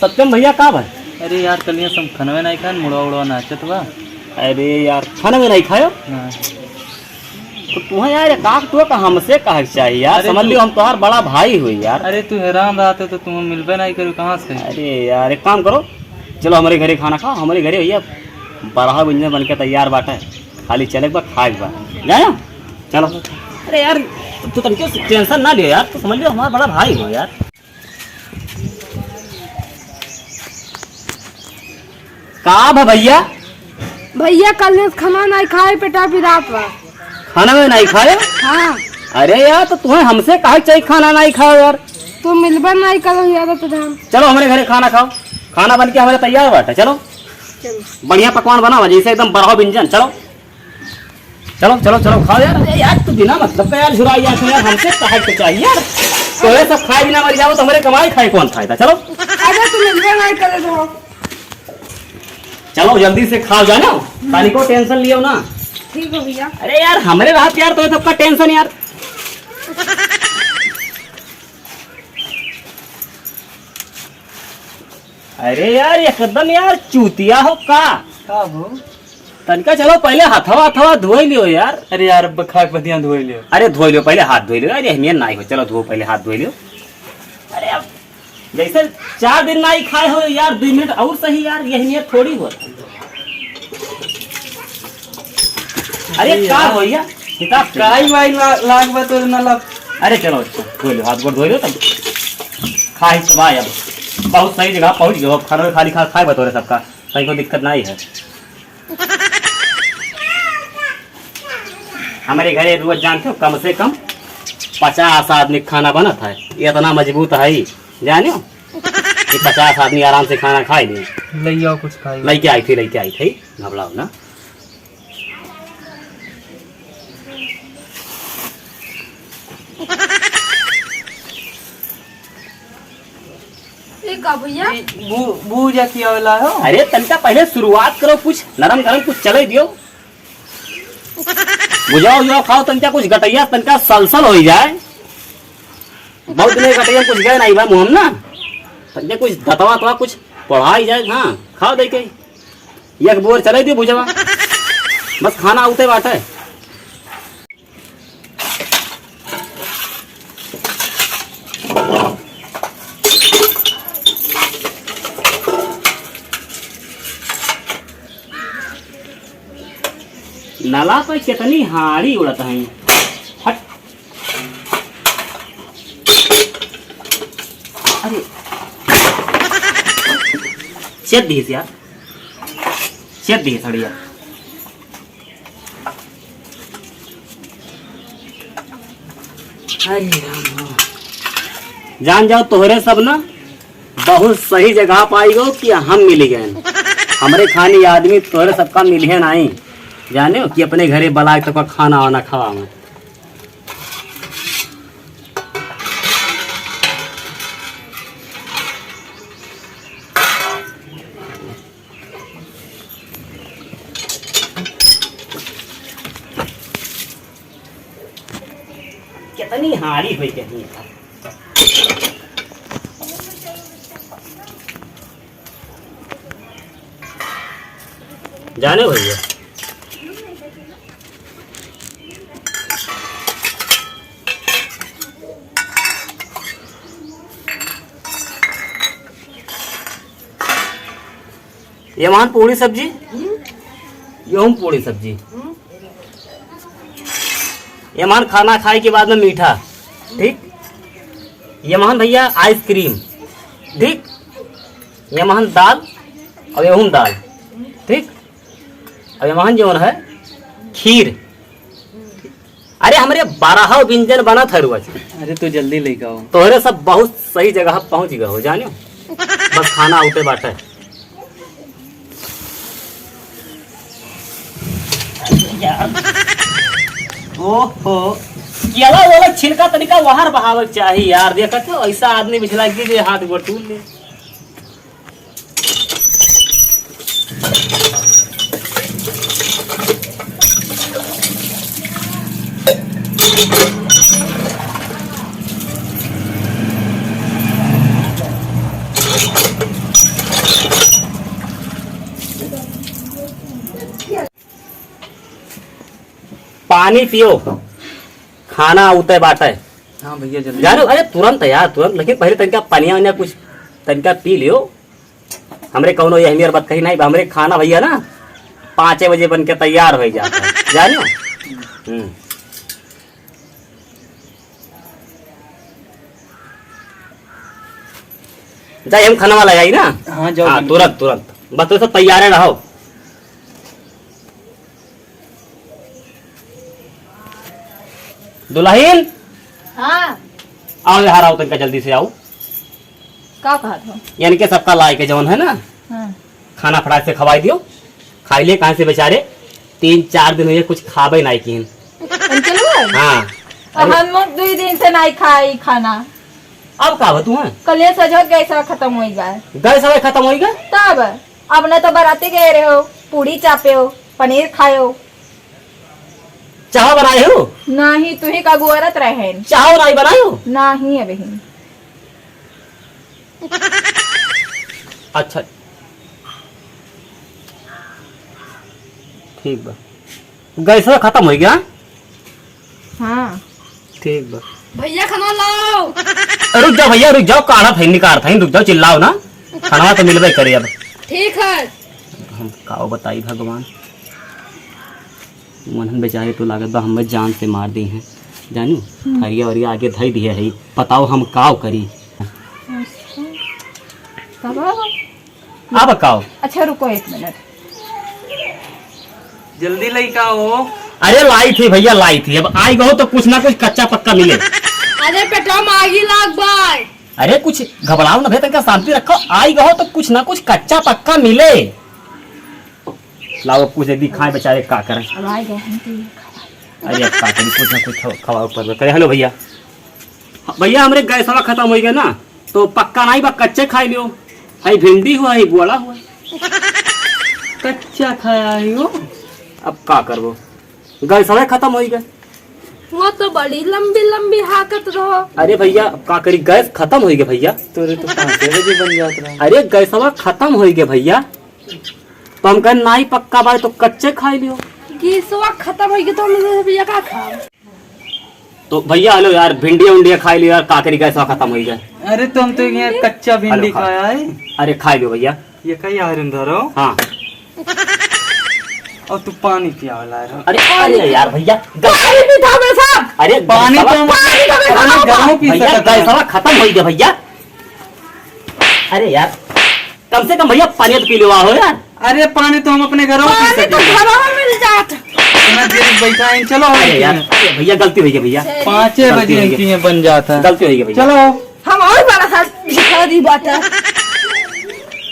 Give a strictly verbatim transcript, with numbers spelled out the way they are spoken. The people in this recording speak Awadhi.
सत्यम भैया, का भाई? अरे यार, कलिया से हम खनवे नाहीं खान, मुड़वा उड़वा नाचत बा। अरे यार, खनवे नाहीं खायो? हाँ। तो तुम्हें यार, एक आध टोक हमसे कहे के चाहिए यार, अरे समझ तू लियो, हम तुम्हार बड़ा भाई हुई यार। अरे तू हैरान रहते तो तुम्हें मिलबे नाहीं करू, कहाँ से? अरे यार, एक काम करो, चलो हमरे घरे खाना खाओ, हमरे घरे भैया बरहा व्यंजन बन के तैयार बाटे, खाली चले के बा, खाए के बा, जाए ना? चलो। अरे यार, तू तनिको टेंशन ना लियो यार, तू समझ लियो हमारा बड़ा भाई हो यार। का भा भैया? भैया, कल से खाना नाहीं खाए, पेटा पिरात बा। खाना में नाहीं खाए? हाँ। अरे यार, तो तुम्हें हमसे कहे के चाहिए खाना नाहीं खाओ यार। तू मिलबे नाहीं करो यार, तो हम चलो हमरे घरे खाना खाओ, खाना बन के हमरे तैयार बाटे, चलो। चलो। बढ़िया पकवान बनावा, जैसे एकदम बरहो व्यंजन, चलो। चलो, चलो, चलो, खाओ यार। अरे यार, तू बिना मतलब का यार झुराई जात है यार, हमसे कहे के चाहिए यार। तो ये सब खाए बिना मर जाओ तो हमरे कमाई खाए कौन फायदा? चलो। अरे तू मिलबे नाहीं करे तो। चलो जल्दी से खाओ जानो, तनिको टेंशन लियो ना। ठीक हो भैया। अरे यार, हमरे रहत यार तो ये सबका टेंशन यार। अरे यार, एकदम यार चूतिया हो का? का हो? तनिका चलो पहले हथवा हथवा धोई लियो यार। अरे यार, अब खाक बदिया धोई लियो। अरे धोई लियो, पहले हाथ धोई लियो। अरे अहमियत नाहीं हो, चलो धो पहले हाथ धोई लियो। अरे अब जैसे चार दिन नाहीं खाए हो यार, दुइ मिनट और सही यार, यही नियत थोड़ी हो। अरे अरे का यार। भैया, किताब काई वाई ला-, लाग बा तो ना लाग। अरे चलो, अच्छा, धो लो, हाथ गोड़ धो लो तब। खाई सब आए अब। बहुत सही जगह पहुँच गए हो, अब खाना खाली खा, खाए बतोरे सबका, कहीं कोई दिक्कत नहीं है। हमारे घरे रोज जानते हो, कम से कम पचास आदमी का खाना बनत है, ये इतना मजबूत है, जाने हो कि पचास आदमी आराम से खाना खाए नहीं। लइया कुछ खाई। लइके आई थी, लइके आई थी, घबराओ ना। ये का भैया? बू-, भूजा किया वाला हो? अरे तनिका पहले शुरुआत करो, कुछ नरम गरम कुछ चले दियो। भुजाओ उजाओ खाओ तनिका, कुछ गटैया तनिका सलसल हो जाए। बहुत दिन गटैया कुछ गए नहीं बा मुँह में ना, तनिका कुछ दतवा तवा कुछ पढ़ाई जाए। हाँ, खाओ दे के एक बोर चले दियो भुजवा, बस खाना उते बाटे। नला पे कितनी हाड़ी उड़त हैं। हट। अरे। छेद दिहिस यार। छेद दिहिस हड़िया। अरे राम हो। जान जाओ तोहरे सब ना बहुत सही जगह पाई गो कि हम मिल गए। हमरे खानी आदमी तोहरे सबका मिलिहे नाई। जाने हो कि अपने घरे बला के सबका खाना वाना खवावे। कितनी हारी हुई कितनी। जाने भैया। ये मान पूड़ी सब्जी, ये हम पूड़ी सब्जी। ये मान खाना खाए के बाद में मीठा, ठीक। ये मान भैया आइसक्रीम, ठीक। ये मान दाल और ये हम दाल, ठीक। अब ये मान जौन है खीर। अरे हमरे बारह व्यंजन बनत है रोज। अरे तू जल्दी लेके आओ। तोहरे सब बहुत सही जगह पहुँच गए हो जाने। बस खाना उते बाटे। यार। ओहो। केला वाला छिलका तनिका बाहर बहावे के चाही यार। देखत हो ऐसा आदमी बिछला के दे हाथ गोड़ टूट ले। पानी पियो, खाना उतै बाटै। हाँ भैया, जल्दी। जानो, अरे तुरंत यार, तुरंत, लेकिन पहिले तनिका पनिया वनिया कुछ तनिका पी लियो। हमरे कौनो यह मेर बात कही नहीं, हमरे खाना भैया ना पाँचे बजे बन के तैयार होइ जात है, जानो? हम्म। जाई हम खाना वाला आई ना? हाँ, जाओ, हाँ, बिल्कुल। तुरंत, तुरंत। बस तो सब तैयारे रहो। दुलहिन, हाँ। आओ यहाँ, आओ, तनिका जल्दी से आओ। का कहत हो? यानी कि सबका लाए के जौन है ना, हाँ। खाना फटाक से खवाई दियो। खाई ले, कहाँ से बेचारे तीन चार दिन हुए कुछ खाबे नाई किन। अंचल हुआ? हाँ। और अरे। हम लोग दुई दिन से नाई खाई खाना। अब का बा तू, हाँ? कल ये सजो गैस खत्म होई गए। गैस अबे खत्म होई गए? तब अब ना तो बराती गए रहे हो, पूड़ी चापे हो, पनीर खाए हो। चाह बनाए हो? नाही, तुही का गुआरत रहे। चाह नाही बनाए हो? नाही अबही। अच्छा, ठीक बा। गैसवा खत्म होइ गया? हाँ। ठीक बा। भैया, खाना लाओ। अरे रुक जाओ भैया, रुक जाओ, काढ़त है, निकारत है, रुक जाओ, चिल्लाओ ना, खाना तो मिलबे करे अब। ठीक है। हम काव बताई भगवान, मनहन बेचारे तो लागत बा हमें जान से मार दी हैं, जानू। हम्म। थरिया वरिया आगे धई दिए है, बताओ हम काव करी। अच्छा। कब आओ? अब काव? अच्छा, रुको एक मिनट। जल्दी लइका हो। अरे लाई थी भैया, लाई थी। अब आई गहो तो कुछ ना कुछ कच्चा पक्का मिले। अरे पेटवा में आगी लाग बाय। अरे कुछ घबराओ ना भैया, तनिका शांति रखो। आई गहो तो कुछ ना कुछ कच्चा पक्का मिले। लाओ, अब कुछ यदि खाए बेचारे, का करें? अब आई गए हम तो ये खावा। अरे अब का करी, कुछ ना कुछ खवा-, खवाओ पर करे। हेलो भैया। हाँ, भैया, हमरे गैसवा खत्म होइ गया ना, तो पक्का नाई बा, कच्चे खाई लियो। हई भिंडी हुआ, हई बोड़ा हुआ। कच्चा खाया हो। अब का करबो, गैसवा खत्म होइ गया। वो तो बड़ी लंबी लंबी हाकत रहो। अरे भैया, अब का करी, गैस खत्म होइ गया भैया। तोरे तो पाँचे बजे बन जात रहा। अरे गैसवा खत्म होइ गया भैया, तो हम कहे नाई पक्का बाय तो कच्चे खाई लियो। गैसवा खत्म होइ गया तो हम भैया का खाओ? तो भैया, हेलो यार, भिंडिया उंडिया खाई लियो यार, का करी, गैसवा खत्म होइ गया। अरे, तो हम तो ये कच्चा भिंडी हेलो, खा-, खाया है। अरे, खाई लियो भैया। ये का यार, अंदर हो? हाँ। और तू पानी पियावला रहो। अरे, अरे यार भैया, ग-, पानी पी था मेरे साथ। अरे, पानी तो गैसवा, हम पानी तो मैं अपने घरों पी भैया, सकता है। गैसवा खत्म होइ गया भैया। अरे यार, कम से कम भैया पानी तो पी लेवा हो यार। अरे पानी तो हम अपने घरों पी पानी तो सके। घरों में मिल जात। इतना देर बैठा है, चलो हम अरे यार, पीएं। अरे भैया गलती होइ गई भैया। पाँचे गलती बजे होइ गई। इनकी ये बन जाता है। गलती होइ गई भैया। चलो। हम और बड़ा सा भिखारी बाटा।